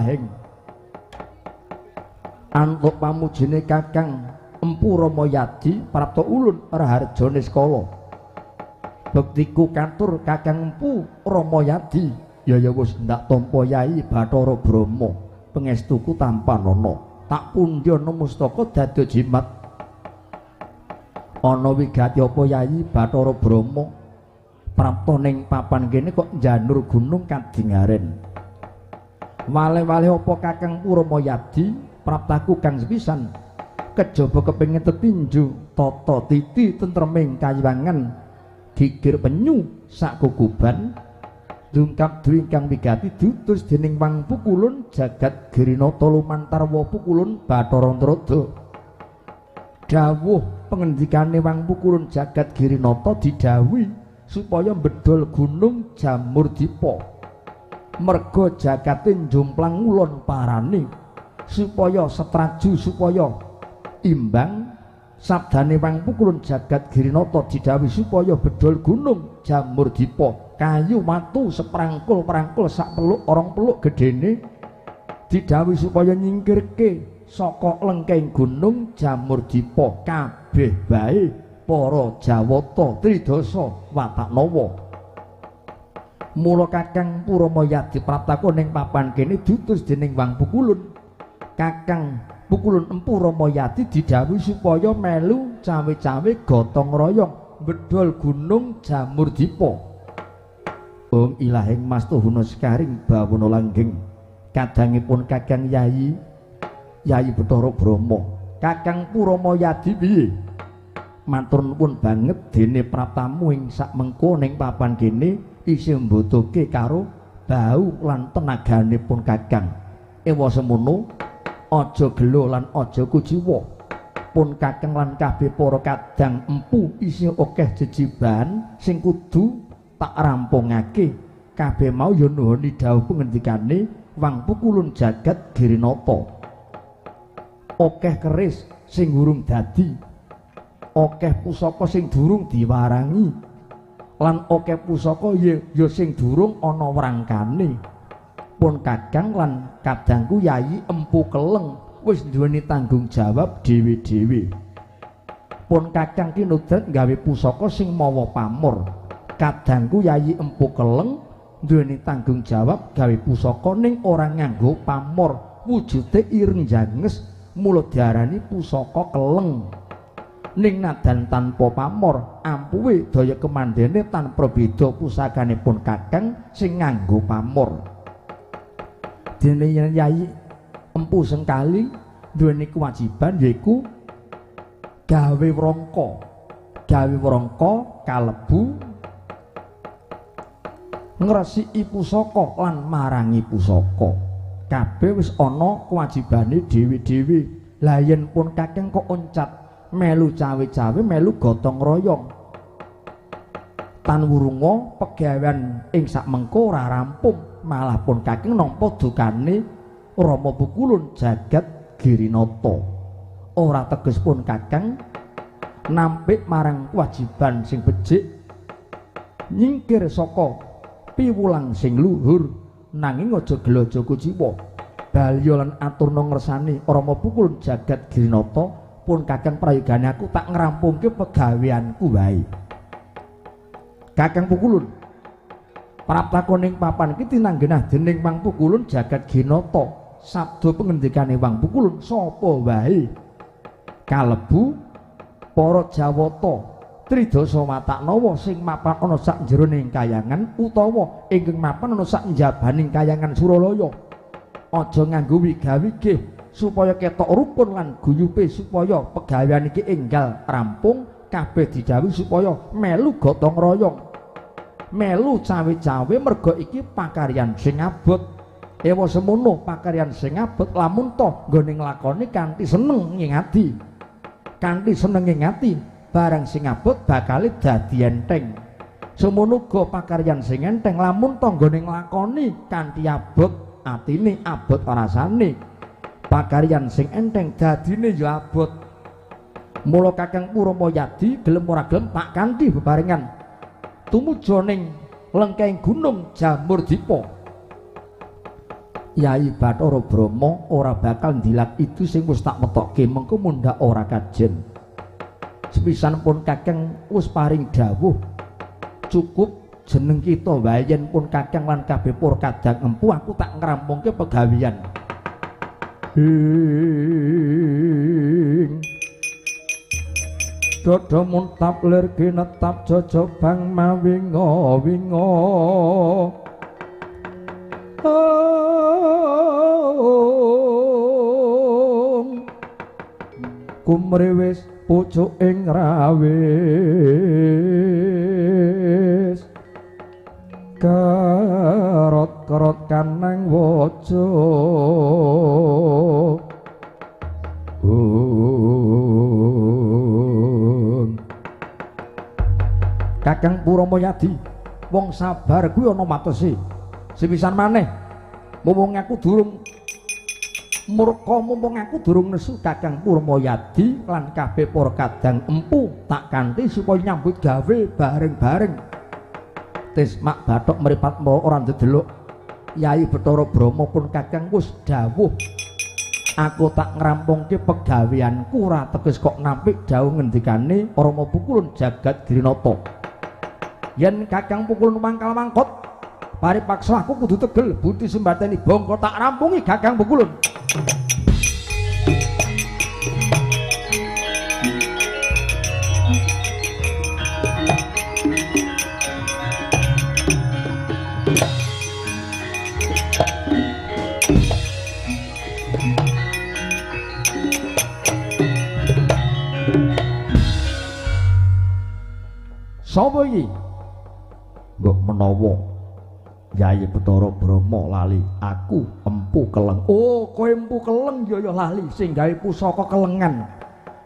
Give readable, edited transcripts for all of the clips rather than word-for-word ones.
ilahing antuk pamujine Kakang Empu Rama Yadi prapta ulun raharja niskala. Bektiku katur Kakang Empu Rama Yadi. Ya ya wis ndak tampa Yai Bathara Brahma, pangestuku tampanana. Tak pundi ana mustaka dadi jimat. Ana wigati apa Yai Bathara Brahma prapta ning papan kene kok njanur gunung kadingaren. Wale-wale apa Kakang Empu Rama Yadi praptaku kang sepisan kejaba kepengin tetinju tata titi tentreming kayiwangan gigir penyu sak kukuban dungkap dwi ingkang wigati diutus dening Wang Pukulun jagat Girinata lumantar wa Pukulun Bathara Antarada. Dawuh pengendikane Wang Pukulun jagat Girinata didhawuhi supaya mbedol gunung Jamurdipa merga jagate njomplang ngulon parane supaya setraju supaya imbang. Sabdane Wang Pukulun jagat Girinata didhawuhi supaya bedol gunung Jamurdipa kayu watu seprangkul-prangkul sak peluk orong peluk gedene didhawuhi supaya nyingkirke saka lengkeng gunung Jamurdipa kabeh bae para Jawata Tridasa Wataknawa. Mula Kakang Purama Yadi praptaku ning papan kene diutus dening Wang Pukulun. Kakang Pukulun Empu Rama Yadi didhawuhi supaya melu cawe-cawe gotong royong bedol gunung Jamurdipa. Om ilahing mastuhuna sekaring bawana langgeng kadangipun Kakang Yai Yai Bathara Brahma. Kakang Purama Yadi piye? Matur nuwun banget dene praptamu ing sak mengko ning papan kene isih mbutuhke karo bau lan tenaganipun Kakang. Ewa semono aja gelo lan aja kuciwa. Pun Kakang lan kabeh para kadang empu isih akeh jejiban sing kudu tak rampungake. Kabeh mau ya nuhuni dawuh pengendikane Wang Pukulun jagat Girinata. Akeh keris sing urung dadi, akeh pusaka sing durung diwarangi, lan akeh pusaka ya sing durung ana wrangkane. Pun Kakang lan kadangku Yayi Empu Keleng wis duweni tanggung jawab dhewe-dhewe. Pun Kakang kinudrat gawe pusaka sing mawa pamor. Kadangku Yayi Empu Keleng duweni tanggung jawab gawe pusaka ning ora nganggo pamor, wujude ireng janges mula diarani pusaka keleng. Ning nadan tanpa pamor, ampuhe daya kemandene tanpa beda pusakanipun Kakang sing nganggo pamor. Dene Yayi Empu Sengkali duweni kewajiban yaiku gawe wrangka. Gawe wrangka kalebu ngresiki pusaka lan marangi pusaka. Kabeh wis ana kewajibane dhewe-dhewe. Lah yen pun Kakang kok oncat melu cawe-cawe melu gotong royong tan wurunga pegawean ing sak mengko ora rampung, malah pun Kakang nampa dukane Rama Pukulun jagat Girinata. Ora teges pun Kakang nampik marang kewajiban sing becik, nyingkir saka piwulang sing luhur, nanging aja gelo aja kuciwa. Balya lan aturna ngersani Rama Pukulun jagat Girinata, pun Kakang prayogane aku tak ngrampungke pegaweanku wae. Kakang Pukulun praptako ning papan iki tinanggenah dening Wang Pukulun jagat Girinata. Sabda pengendikane Wang Pukulun sapa wae kalebu para Jawata Tridasa Wataknawa sing mapan ana sak jeroning kayangan utawa ingkang mapan ana sak njabaning kayangan Suralaya. Aja nganggo wigawigih supaya ketok rukun lan guyupe supaya pegawean iki enggal rampung, kabeh didhawuhi supaya melu gotong royong, melu cawe-cawe merga iki pakaryan sing abot. Ewa semono pakaryan sing abot lamun to nggone nglakoni kanthi seneng ing ati, kanthi seneng ing ati barang sing abot bakale dadi enteng. Semono uga pakaryan sing enteng lamun to nggone nglakoni kanthi abot atine, abot rasane, pakaryan sing enteng dadine ya abot. Mula Kakang Purama Yadi gelem ora gelem tak kanthi bebarengan tumuju ning lengkeng gunung Jamurdipa. Yai Bathara Brahma ora bakal ndilat itu sing wis tak metokke mengko mundhak ora kajen. Sepisan pun Kakang wis paring dawuh cukup jeneng kita wayen pun Kakang lan kabeh para kadang empu aku tak ngrampungke pegawean. Ing dada muntap lir kinetap jajabang mawinga-winga. Kumriwis pucuk ing rawis kerot-kerot kanang waja. Kakang Purnamayadi wong sabar kuwi ana matese. Sepisan maneh mumpung aku durung murka, mumpung aku durung nesu Kakang Purnamayadi lan kabeh para kadang empu tak kanthi supaya nyambut gawe bareng-bareng. Tismak bathok mripat ora ndedeluk. Yai Bathara Brahma pun Kakang wis dawuh aku tak ngrampungke pegaweanku ora teges kok nampik dawuh ngendikane Rama Pukulun jagat Girinata. Yen Kakang Pukulun mangkal mangkot paripaksa aku kudu tegel buti sembateni bongko tak rampungi Kakang Pukulun. Sapa iki? Mbok menawa Yai Bathara Brahma lali aku Empu Keleng. Oh, kowe Empu Keleng ya ya lali sing gawe pusaka kelengan.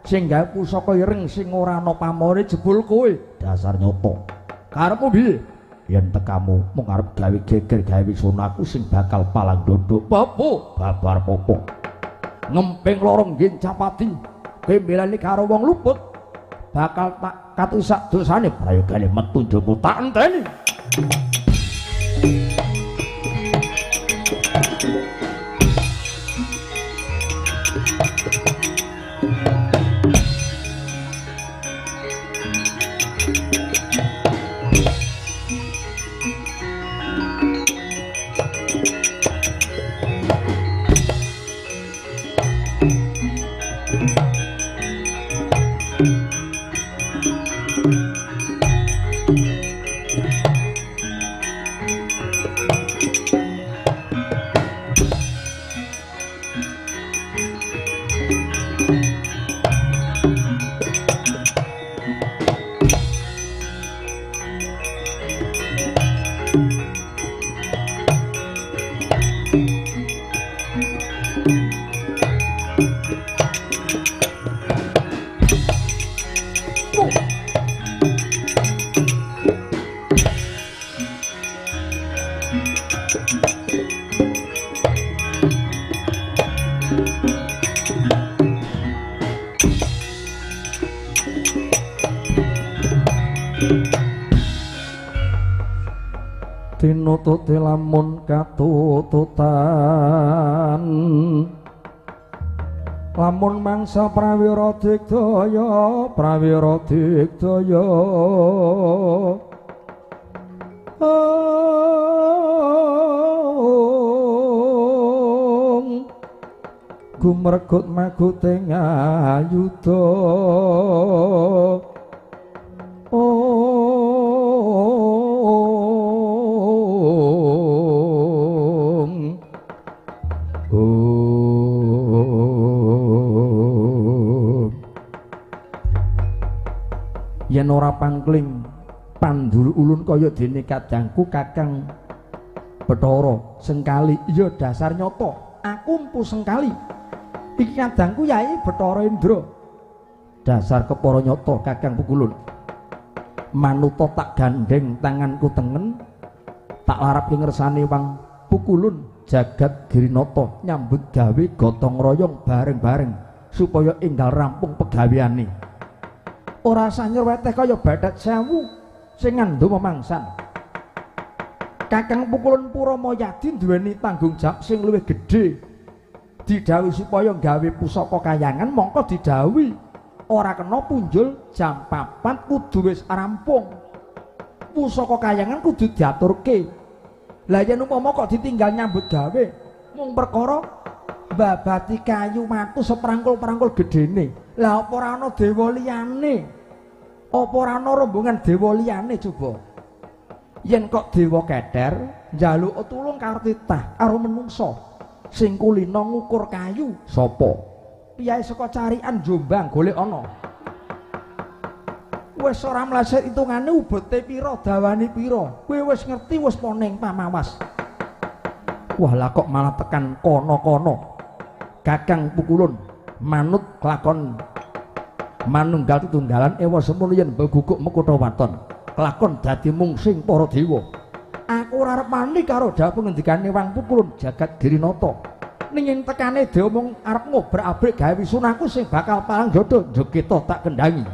Sing gawe pusaka ireng sing ora ana pamore jebul kowe. Dasar nyoto. Karepmu piye? Yen tekamu mung arep gawe geger gawe wisona aku sing bakal palang dodok. Popo babar popo. Ngemping lorong nggih capati. Kowe mbelani karo wong luput. Bakal tak katusak dosane prayogane metu njaba tak enteni. Tinututi lamun katututan lamun mangsa prawira digdaya prawira digdaya gumregut maguting ayuda. Yen ora pangkling pandul ulun kaya dene kadangku Kakang Bathara Sengkali. Iya dasar nyata aku Empu Sengkali. Iki kadangku Yai Bathara Indra. Dasar kepara nyata Kakang Pukulun. Manuta tak gandeng tanganku tengen tak larap ngersane Wang Pukulun jagat Girinata nyambut gawe gotong royong bareng-bareng supaya enggal rampung pegaweane. Ora usah nyerweteh kaya batet sewu sing ngandhu memangsan. Kakang Pukulun Puramayadi duweni tanggung jawab sing luwih gedhe. Didhawuhi supaya gawe pusaka kayangan mongko didhawuhi ora kena punjul jam 4 kudu wis rampung. Pusaka kayangan kudu diaturke. Lah yen upama kok ditinggal nyambut gawe mung perkara mbabati kayu watu seprangkul-prangkul gedene. Lah apa ora ana dewa liyane? Apa ora ana rombongan dewa liyane coba? Yen kok dewa keter njaluk tulung karo titah karo menungsa sing kulina ngukur kayu sapa? Piyae saka carian Jombang golek ana. Wis ora mleset hitungane ubete pira dawane pira. Kowe wis ngerti wis poning pamawas. Wah lah kok malah tekan kono-kono. Kakang Pukulun manut kelakon manunggal tetunggalan ewa semono yen beguguk mekutha waton. Kelakon dadi mungsing para dewa. Aku ora arep mani karo dawuh pengendikane Wang Pukulun jagat Girinata. Ning yen tekane dewa mung arep ngobrak-abrik gawe wisun aku sing bakal palang jodoh jogeta tak kendhangi.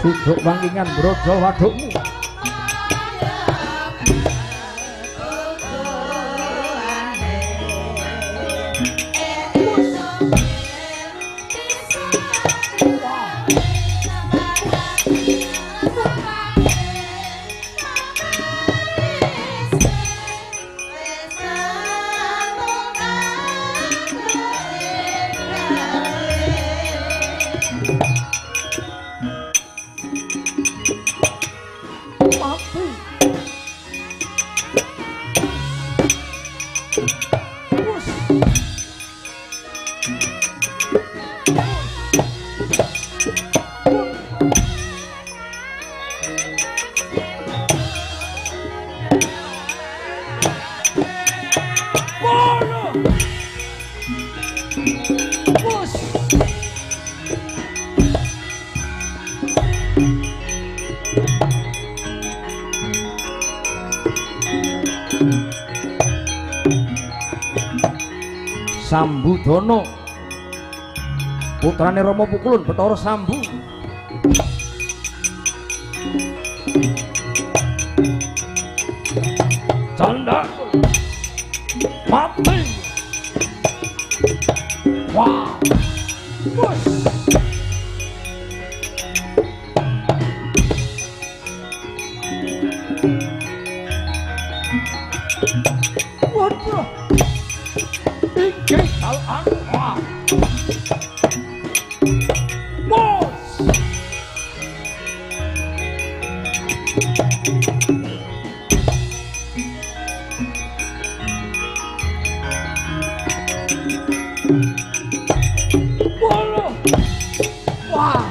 Suduk wangkingan brodol wadukmu. Sambudana putrane Rama Pukulun Bathara Sambu. Canda mati. Wah. Bos. Waduh. Iki salah. Bos. Waduh. Wah.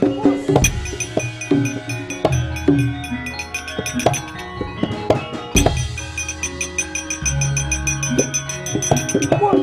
Bos. Wah.